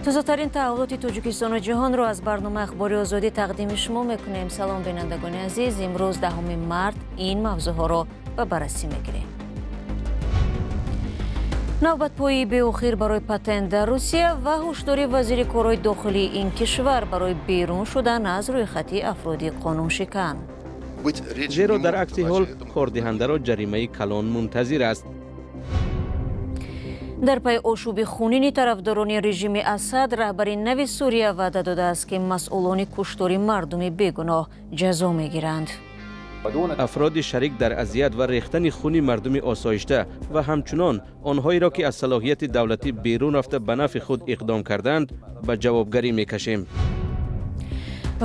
Тозатарин таҳаввулоти Тоҷикистону ҷаҳонро аз барномаи Ахбори Озодӣ тақдими шумо мекунем. Салом, бинандагони азиз. Имрӯз 10 март ин мавзӯъҳоро ба баррасӣ мегирем. Навбатпоии беохир барои патент дар Русия ва ҳушдори вазири корҳои дохилии ин кишвар барои берун шудан аз рӯйхати афроди қонуншикан. Зеро дар акси ҳол кордиҳандаро ҷаримаи калон мунтазир аст. Дар пайи ошӯби хунини тарафдорони режими Асад, раҳбари нави Сурия ваъда додааст, ки масъулони куштори мардуми бегуноҳ ҷазо мегиранд. Афроди шарик дар азият ва рехтани хуни мардуми осоишта ва ҳамчунон онҳоеро ки аз салоҳияти давлатӣ берун рафта ба нафъи худ иқдом карданд, ба ҷавобгарӣ мекашем.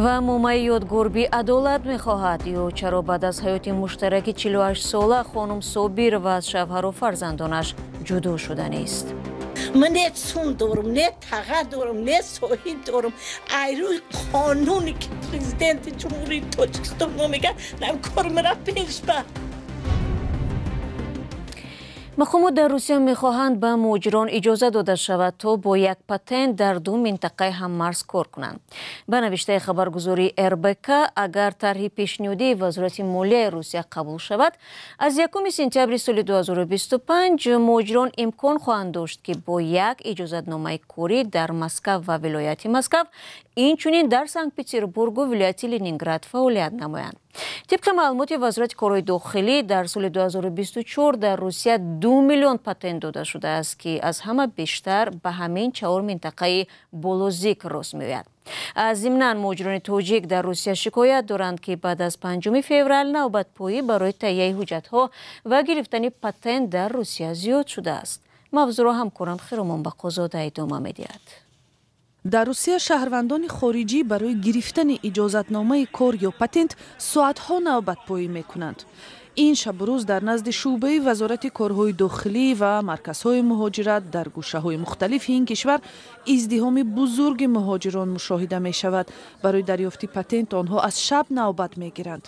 Ва момаи ёдгорби адолат мехоҳад. Ё чаро баъд аз ҳаёти муштараки 48-сола хонум Собирова аз шавҳару фарзандонаш ҷудо шуданист. Ман не сум дорум, не таға дорум, не соҳиб дорум. Айрӯи қонуне ки президенти Ҷумҳурии Тоҷикистон мегӯяд, кор мара пеш бар. Мақомот дар Русия мехоҳанд ба муҳоҷирон иҷоза дода шавад, то бо як патент дар ду минтақаи ҳаммарз кор кунанд. Ба навиштаи хабаргузории РБК, агар тарҳи пешниҳодии Вазорати молияи Русия қабул шавад, аз 1 сентябри соли 2025 муҳоҷирон имкон хоҳанд дошт, ки бо як иҷозатномаи корӣ дар Москав ва вилояти Москав, инчунин дар Санкт-Петербургу вилояти Ленинград фаъолият намоянд. Тибқи маълумоти Вазорати корҳои дохилӣ, дар соли 2024 дар Русия 2 миллион патент дода шудааст, ки аз ҳама бештар ба ҳамин чаҳор минтақаи болозикр рост меояд. Зимнан, муҳоҷирони тоҷик дар Русия шикоят доранд, ки баъд аз 5 феврал навбатпоӣ барои таҳияи ҳуҷҷатҳо ва гирифтани патент дар Русия зиёд шудааст. Мавзӯъро ҳамкорам Хиромон Бақозода идома медиҳад. Дар Русия шаҳрвандони хориҷӣ барои гирифтани иҷозатномаи кор ё патент соатҳо навбатпоӣ мекунанд. Ин шабу рӯз дар назди шӯъбаи Вазорати корҳои дохилӣ ва марказҳои муҳоҷират дар гӯшаҳои мухталифи ин кишвар издиҳоми бузурги муҳоҷирон мушоҳида мешавад. Барои дарёфти патент онҳо аз шаб навбат мегиранд.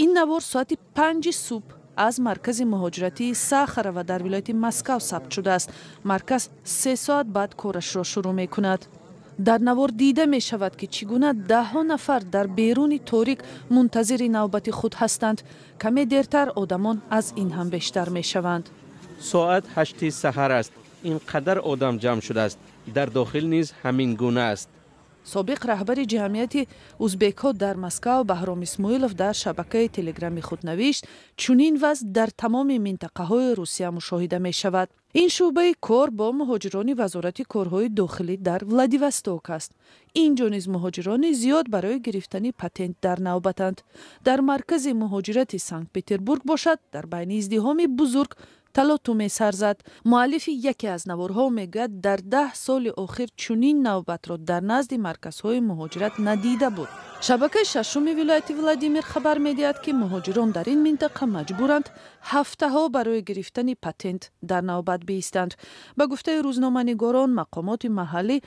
Ин навор соати 5 субҳ аз маркази муҳоҷиратии Сахарова дар вилояти Москав сабт шудааст. Марказ 3 соат баъд корашро шурӯъ мекунад. Дар навор дида мешавад, ки чӣ гуна даҳҳо нафар дар беруни торик мунтазири навбати худ ҳастанд. Каме дертар одамон аз ин ҳам бештар мешаванд. Соат 8 саҳар аст. Ин қадар одам ҷамъ шудааст. Дар дохил низ ҳамин гуна аст. Собиқ раҳбари ҷамъияти узбекҳо дар Москав Баҳром Исмоилов дар шабакаи телеграми худ навишт: чунин вазъ дар тамоми минтақаҳои Русия мушоҳида мешавад. Ин шӯъбаи кор бо муҳоҷирони Вазорати корҳои дохилӣ дар Владивосток аст. Инҷо низ муҳоҷирони зиёд барои гирифтани патент дар навбатанд. Дар маркази муҳоҷирати Санкт-Петербург бошад, дар байни издиҳоми бузург талотум месарзад. Муаллифи яке аз наворҳо мегӯяд, дар 10 соли охир чунин навбатро дар назди марказҳои муҳоҷират надида буд. Шабакаи шашуми вилояти Владимир хабар медиҳад, ки муҳоҷирон дар ин минтақа маҷбуранд ҳафтаҳо барои гирифтани патент дар навбат биистанд. Ба гуфтаи рӯзноманигорон, мақомоти маҳаллӣ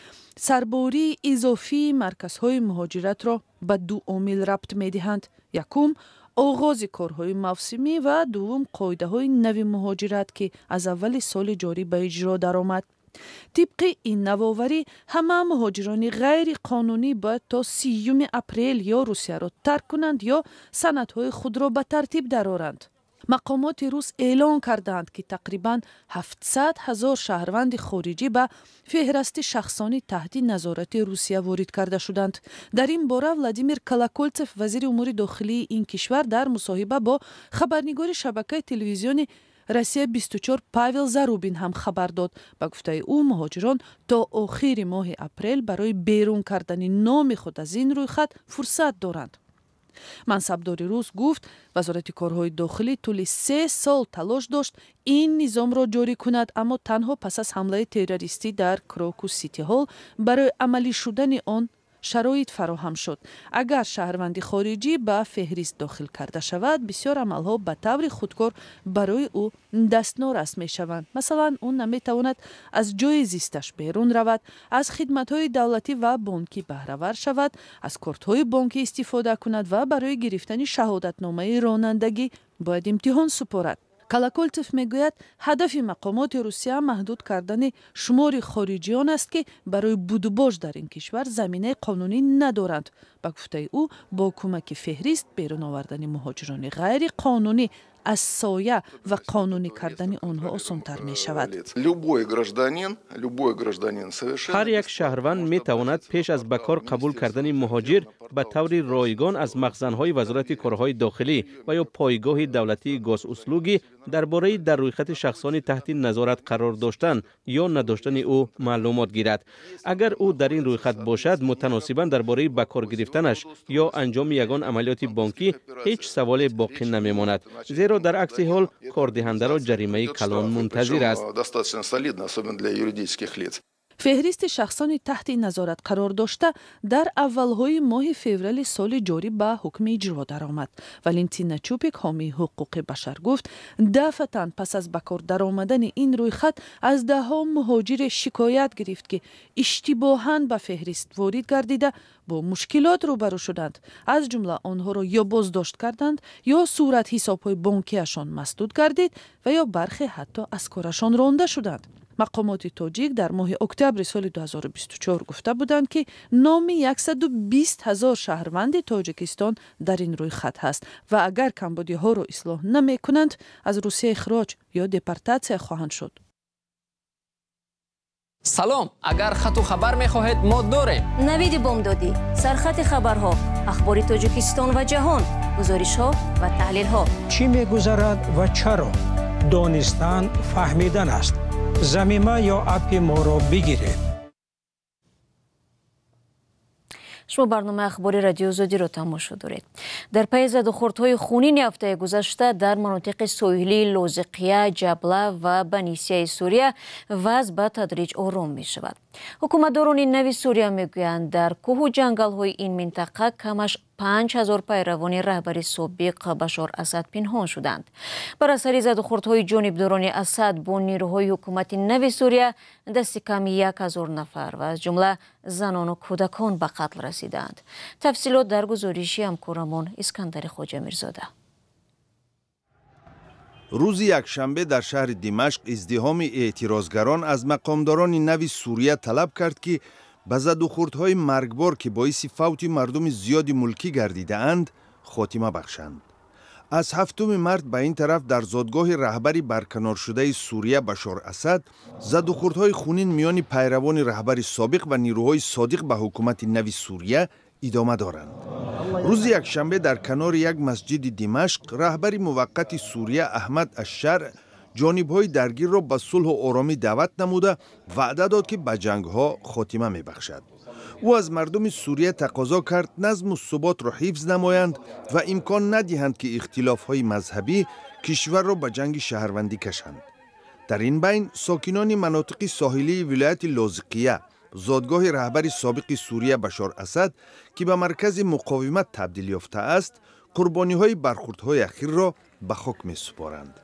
сарбории изофии марказҳои муҳоҷиратро ба ду омил рабт медиҳанд. Якум, оғози корҳои мавсимӣ ва дуввум, қоидаҳои нави муҳоҷират, ки аз аввали соли ҷорӣ ба иҷро даромад. Тибқи ин навоварӣ, ҳама муҳоҷирони ғайриқонунӣ бояд то 30 апрел ё Русияро тарк кунанд, ё санадҳои худро ба тартиб дароранд. Мақомоти рус эълон кардаанд, ки тақрибан 700 ҳазор шаҳрванди хориҷӣ ба феҳрасти шахсони таҳти назорати Русия ворид карда шуданд. Дар ин бора Владимир Колоколцев, вазири умури дохилии ин кишвар, дар мусоҳиба бо хабарнигори шабакаи телевизиони Россия 24 Павел Зарубин ҳам хабар дод. Ба гуфтаи ӯ, муҳоҷирон то охири моҳи апрел барои берун кардани номи худ аз ин рӯйхат фурсат доранд. Мансабдори рус гуфт, Вазорати корҳои дохилӣ тӯли 3 сол талош дошт ин низомро ҷорӣ кунад, аммо танҳо пас аз ҳамлаи террористӣ дар Крокус Сити Ҳол барои амалӣ шудани он шароит фароҳам шуд. Агар шаҳрванди хориҷӣ ба феҳрист дохил карда шавад, бисёр амалҳо ба таври худкор барои ӯ дастнорас мешаванд. Масалан, ӯ наметавонад аз ҷои зисташ берун равад, аз хидматҳои давлатӣ ва бонкӣ баҳравар шавад, аз кортҳои бонкӣ истифода кунад ва барои гирифтани шаҳодатномаи ронандагӣ бояд имтиҳон супорад. Колоколтсев мегӯяд, ҳадафи мақомоти Русия маҳдуд кардани шумори хориҷиён аст, ки барои будубош дар ин кишвар заминаи қонунӣ надоранд. Ба гуфтаи ӯ, бо кӯмаки феҳрист берун овардани муҳоҷирони ғайриқонунӣ аз соя ва қонунӣ кардани онҳо осонтар мешавад. Ҳар як шаҳрванд метавонад пеш аз ба кор қабул кардани муҳоҷир ба таври ройгон аз махзанҳои Вазорати корҳои дохилӣ ва ё пойгоҳи давлатии Госуслуги дар бораи дар рӯйхати шахсони таҳти назорат қарор доштан ё надоштани ӯ маълумот гирад. Агар ӯ дар ин рӯйхат бошад, мутаносибан дар бораи ба кор гирифтанаш ё анҷоми ягон амалиёти бонкӣ ҳеҷ саволе боқӣ намемонад, зеро дар акси ҳол кордиҳандаро ҷаримаи калон мунтазир аст. Феҳристи шахсони таҳти назорат қарор дошта дар аввалҳои моҳи феврали соли ҷорӣ ба ҳукми иҷро даромад. Валентина Чупик, ҳомии ҳуқуқи башар, гуфт, дафъатан пас аз ба кор даромадани ин рӯйхат аз даҳҳо муҳоҷире шикоят гирифт, ки иштибоҳан ба феҳрист ворид гардида бо мушкилот рӯбарӯ шуданд. Аз ҷумла онҳоро ё боздошт карданд, ё суратҳисобҳои бонкиашон масдуд гардид ва ё бархе ҳатто аз корашон ронда шуданд. Мақомоти тоҷик дар моҳи октябри соли 2024 гуфта буданд, ки номи 120 ҳазор шаҳрванди Тоҷикистон дар ин рӯйхат ҳаст ва агар камбудиҳоро ислоҳ намекунанд, аз Русия ихроҷ ё депортатсия хоҳанд шуд. Салом, агар хату хабар мехоҳед, мо дорем. Навиди бомдодӣ, сархати хабарҳо, ахбори Тоҷикистон ва ҷаҳон, гузоришҳо ва таҳлилҳо. Чӣ мегузарад ва чаро? Донистан фаҳмидан аст. Замима ё аппи моро бигиред. Шумо барномаи ахбори Радиои Озодиро тамошо доред. Дар пайи задухӯрдҳои хунини ҳафтаи гузашта дар манотиқи соҳилии Лозиқия, Ҷабла ва Банисияи Сурия вазъ ба тадриҷ ором мешавад. Ҳукуматдорони нави Сурия мегӯянд, дар кӯҳу ҷангалҳои ин минтақа камаш 5000 пайравони раҳбари собиқ Башор Асад пинҳон шуданд. Бар асари задухӯрдҳои ҷонибдорони Асад бо нерӯҳои ҳукумати нави Сурия дасти кам 1000 нафар ва аз ҷумла занону кӯдакон ба қатл расидаанд. Тафсилот дар гузориши ҳамкорамон Искандари Хоҷамирзода. Рӯзи якшанбе дар шаҳри Димашқ издиҳоми эътирозгарон аз мақомдорони нави Сурия талаб кард, ки ба задухӯрдҳои маргбор, ки боиси фавти мардуми зиёди мулкӣ гардидаанд, хотима бахшанд. Аз 7 март ба ин тараф дар зодгоҳи раҳбари барканоршудаи Сурия Башор Асад задухӯрдҳои хунин миёни пайравони раҳбари собиқ ва нерӯҳои содиқ ба ҳукумати нави Сурия идома доранд. Рӯзи якшанбе дар канори як масҷиди Димашқ раҳбари муваққати Сурия Аҳмад Ашшар ҷонибҳои даргирро ба сулҳу оромӣ даъват намуда ваъда дод, ки ба ҷангҳо хотима мебахшад. Ӯ аз мардуми Сурия тақозо кард назму суботро ҳифз намоянд ва имкон надиҳанд, ки ихтилофҳои мазҳабӣ кишварро ба ҷанги шаҳрвандӣ кашанд. Дар ин байн сокинони манотиқи соҳилии вилояти Лозиқия, зодгоҳи раҳбари собиқи Сурия Башор Асад, ки ба маркази муқовимат табдил ёфтааст, қурбониҳои бархӯрдҳои ахирро ба хок месупоранд.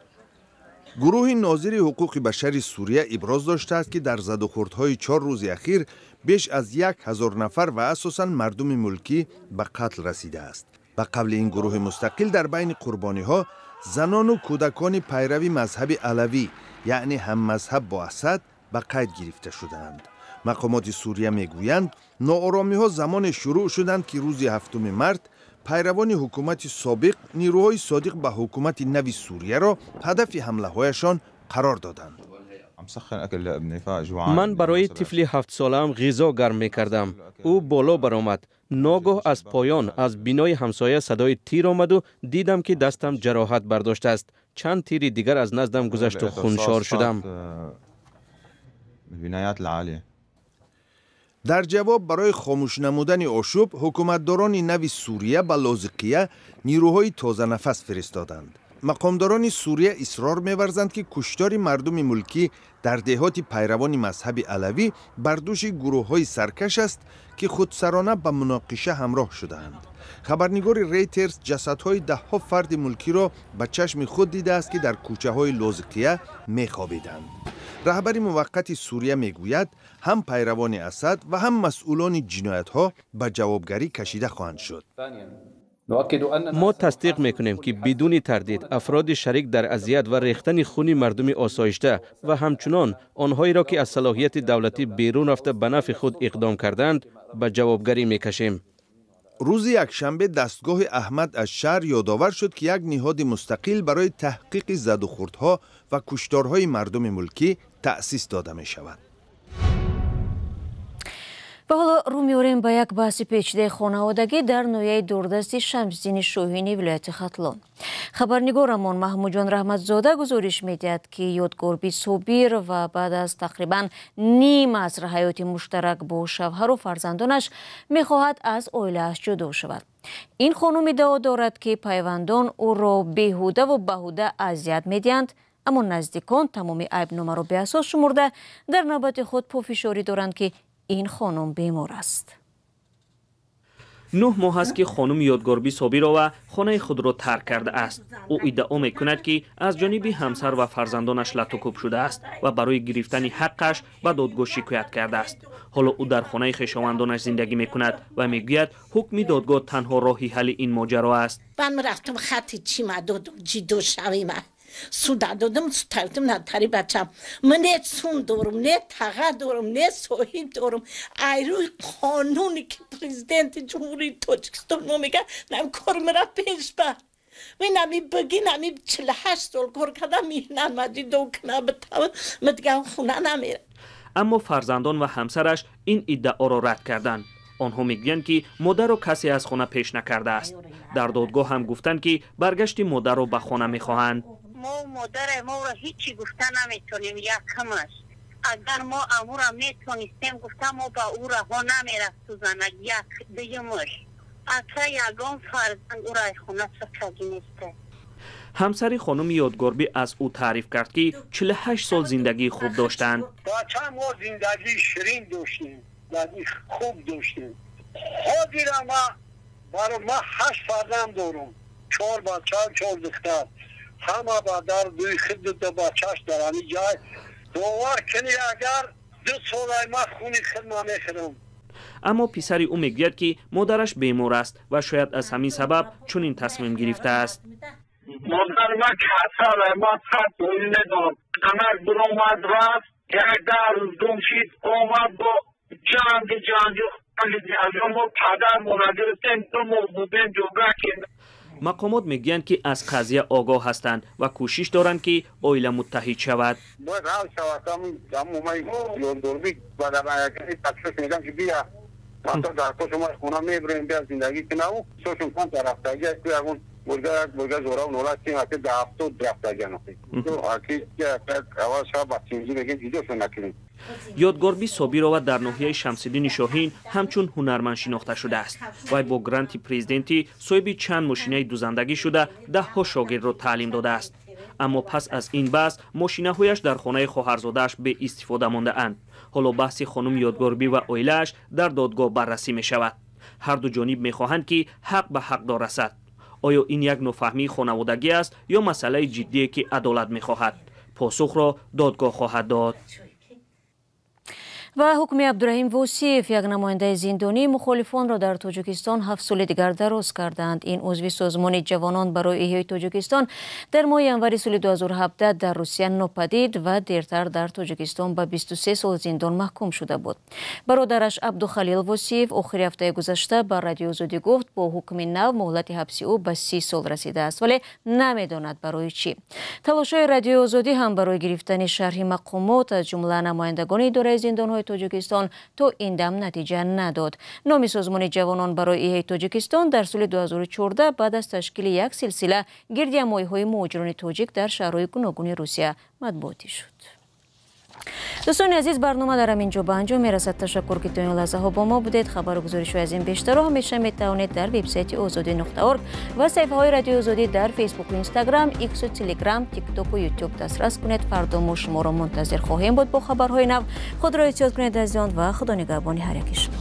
Гурӯҳи нозири ҳуқуқи башари Сурия иброз доштааст, ки дар задухӯрдҳои 4 рӯзи ахир беш аз 1000 нафар ва асосан мардуми мулкӣ ба қатл расидааст. Ба қавли ин гурӯҳи мустақил, дар байни қурбониҳо занону кӯдакони пайрави мазҳаби алавӣ, яъне ҳаммазҳаб бо Асад, ба қайд гирифта шудаанд. Мақомоти Сурия мегӯянд, нооромиҳо замоне шурӯъ шуданд, ки рӯзи 7 март пайравони ҳукумати собиқ нерӯҳои содиқ ба ҳукумати нави Сурияро ҳадафи ҳамлаҳояшон қарор доданд. Ман барои тифли 7-солаам ғизо гарм мекардам. Ӯ боло баромад. Ногоҳ аз поён аз бинои ҳамсоя садои тир омаду дидам, ки дастам ҷароҳат бардоштааст. Чанд тири дигар аз наздам гузашту хуншор шудам. Дар ҷавоб барои хомӯш намудани ошӯб, ҳукуматдорони нави Сурия ба Лозиқия нерӯҳои тозанафас фиристоданд. Мақомдорони Сурия исрор меварзанд, ки куштори мардуми мулкӣ дар деҳоти пайравони мазҳаби алавӣ бар дӯши гурӯҳҳои саркаш аст, ки худсарона ба муноқиша ҳамроҳ шудаанд. Хабарнигори Рейтерс ҷасадҳои даҳҳо фарди мулкиро ба чашми худ дидааст, ки дар кӯчаҳои Лозиқия мехобиданд. Раҳбари муваққати Сурия мегӯяд, ҳам пайравони Асад ва ҳам масъулони ҷиноятҳо ба ҷавобгарӣ кашида хоҳанд шуд. Мо тасдиқ мекунем, ки бидуни тардид афроди шарик дар азият ва рехтани хуни мардуми осоишта ва ҳамчунон онҳоеро, ки аз салоҳияти давлатӣ берун рафта ба нафъи худ иқдом карданд, ба ҷавобгарӣ мекашем. Рӯзи якшанбе дастгоҳи Аҳмад аш-Шаръ ёдовар шуд, ки як ниҳоди мустақил барои таҳқиқи задухӯрдҳо ва кушторҳои мардуми мулкӣ таъсис дода мешавад. Ва ҳоло рӯ меорем ба як баҳси печидаи хонаводагӣ дар ноҳияи дурдасти Шамсиддини Шоҳини вилояти Хатлон. Хабарнигорамон Маҳмудҷон Раҳматзода гузориш медиҳад, ки Ёдгорби Собир ва баъд аз тақрибан ним аср ҳаёти муштарак бо шавҳару фарзандонаш мехоҳад аз оилааш ҷудо шавад. Ин хонум иддао дорад, ки пайвандон ӯро беҳудаву баҳуда азият медиҳанд, аммо наздикон тамоми айбномаро беасос шумурда, дар навбати худ пофишорӣ доранд, ки ин хонум бемор аст. 9 моҳ аст, ки хонум Ёдгорбӣ Собирова хонаи худро тарк кардааст. Ӯ иддао мекунад, ки аз ҷониби ҳамсар ва фарзандонаш латукӯб шудааст ва барои гирифтани ҳаққаш ба додгоҳ шикоят кардааст. Ҳоло ӯ дар хонаи хешовандонаш зиндагӣ мекунад ва мегӯяд, ҳукми додгоҳ танҳо роҳи ҳалли ин моҷаро аст. Ман рафтам, хати чима додум, ҷиддо шавима суда додум, сутардум натари бачам. Ман не сун дорум, не таға дорум, не соҳиб дорум. Ай рӯи қонуне, ки президенти Ҷумҳурии Тоҷикистон мега, нам кор мара пеш бар. Ман ами бигин, ами 48 сол кор кардам, меҳнат ма ҷидо кна битава, ма дигар хона намерам. Аммо фарзандон ва ҳамсараш ин иддаоро рад карданд. Онҳо мегӯянд, ки модарро касе аз хона пеш накардааст. Дар додгоҳ ҳам гуфтанд, ки баргашти модарро ба хона мехоҳанд. Мо модари моро ҳечи гуфта наметонем, якамаш. Агар мо амура метонистем гуфта, мо ба ӯ раҳо намерафту занак, як дуюмаш. Ака, ягон фарзанд ӯро ай хона сакаги неста. Ҳамсари хонуми Ёдгорбӣ аз ӯ таъриф кард, ки 48 сол зиндагии хуб доштанд. Бача, мо зиндагии ширин доштем, зиндагии хуб доштем. Ҳозира ма баро ма ҳашт фарзанд дорум, чор бача, чор духтар, ҳама ба дар дуи худ дута бачаш дар ҳамин ҷай. Бовар кунӣ, агар 2 солай ма хуни худ ма мехӯрам. Аммо писари ӯ мегӯяд, ки модараш бемор аст ва шояд аз ҳамин сабаб чунин тасмим гирифтааст. Модар ма касала, ма сад дорӣ медонам. Анак биромад, рафт, як 10 рӯз гум шид, омад бо ҷанги ҷанги мо падар мона гирифтем, 2 моҳ будем ҷуга ки. Мақомот мегӯянд, ки аз қазия огоҳ ҳастанд ва кӯшиш доранд, ки оила муттаҳид шавад. Бояд ҳал шавад. Ҳамумаи Ёдгорбӣ мегӯям, ки бия, ҳатто дар кошума хона мебурем, бия зиндагӣ кунаву сошун камтар рафтагӣ ку ягон бурга як бурга зорав нола сим аки да 70 рафтагӣ аки аввал шаб ба синҷӣ мегем, ҷудошон накунем. Ёдгорбӣ Собирова дар ноҳияи Шамсиддини Шоҳин ҳамчун ҳунарманд шинохта шудааст. Вай бо гранти президентӣ соҳиби чанд мошинаи дузандагӣ шуда, даҳҳо шогирдро таълим додааст. Аммо пас аз ин баҳс мошинаҳояш дар хонаи хоҳарзодааш беистифода мондаанд. Ҳоло баҳси хонум Ёдгорбӣ ва оилааш дар додгоҳ баррасӣ мешавад. Ҳар ду ҷониб мехоҳанд, ки ҳақ ба ҳақдор расад. Оё ин як нофаҳмии хонаводагӣ аст ё масъалаи ҷиддие, ки адолат мехоҳад? Посухро додгоҳ хоҳад дод. Ва ҳукми Абдураҳим Восиев, як намояндаи зиндонии мухолифонро дар Тоҷикистон, 7 соли дигар дароз карданд. Ин узви созмони ҷавонон барои эҳёи Тоҷикистон дар моҳи январи соли 2017 дар Русия нопадид ва дертар дар Тоҷикистон ба 23 сол зиндон маҳкум шуда буд. Бародараш Абдухалил Восиев охири ҳафтаи гузашта ба Радиои Озодӣ гуфт, бо ҳукми нав муҳлати ҳабси ӯ ба 30 сол расидааст, вале намедонад барои чӣ. Талошҳои Радиои Озодӣ ҳам барои гирифтани шарҳи мақомот, аз ҷумла намояндагони идораи зиндонҳои Тоҷикистон, то ин дам натиҷа надод. Номи созмони ҷавонон барои эҳёи Тоҷикистон дар соли 2014 баъд аз ташкили як силсила гирдиҳамоиҳои муҳоҷирони тоҷик дар шаҳрҳои гуногуни Русия матбуотӣ шуд. Дӯстони азиз, барнома дар ҳамин ҷо ба анҷом мерасад. Ташаккур, ки то ин лаҳзаҳо бо мо будед. Хабару гузоришҳои аз ин бештарро ҳамеша метавонед дар вебсайти озодӣ.орг ва саҳифаҳои Радиои Озодӣ дар Фейсбуку, Инстаграм, Иксу, Телеграм, Тиктоку, Ютуб дастрас кунед. Фардо мо шуморо мунтазир хоҳем буд бо хабарҳои нав. Худро эҳтиёт кунед, азизон, ва Худо нигаҳбони ҳар яки шумо.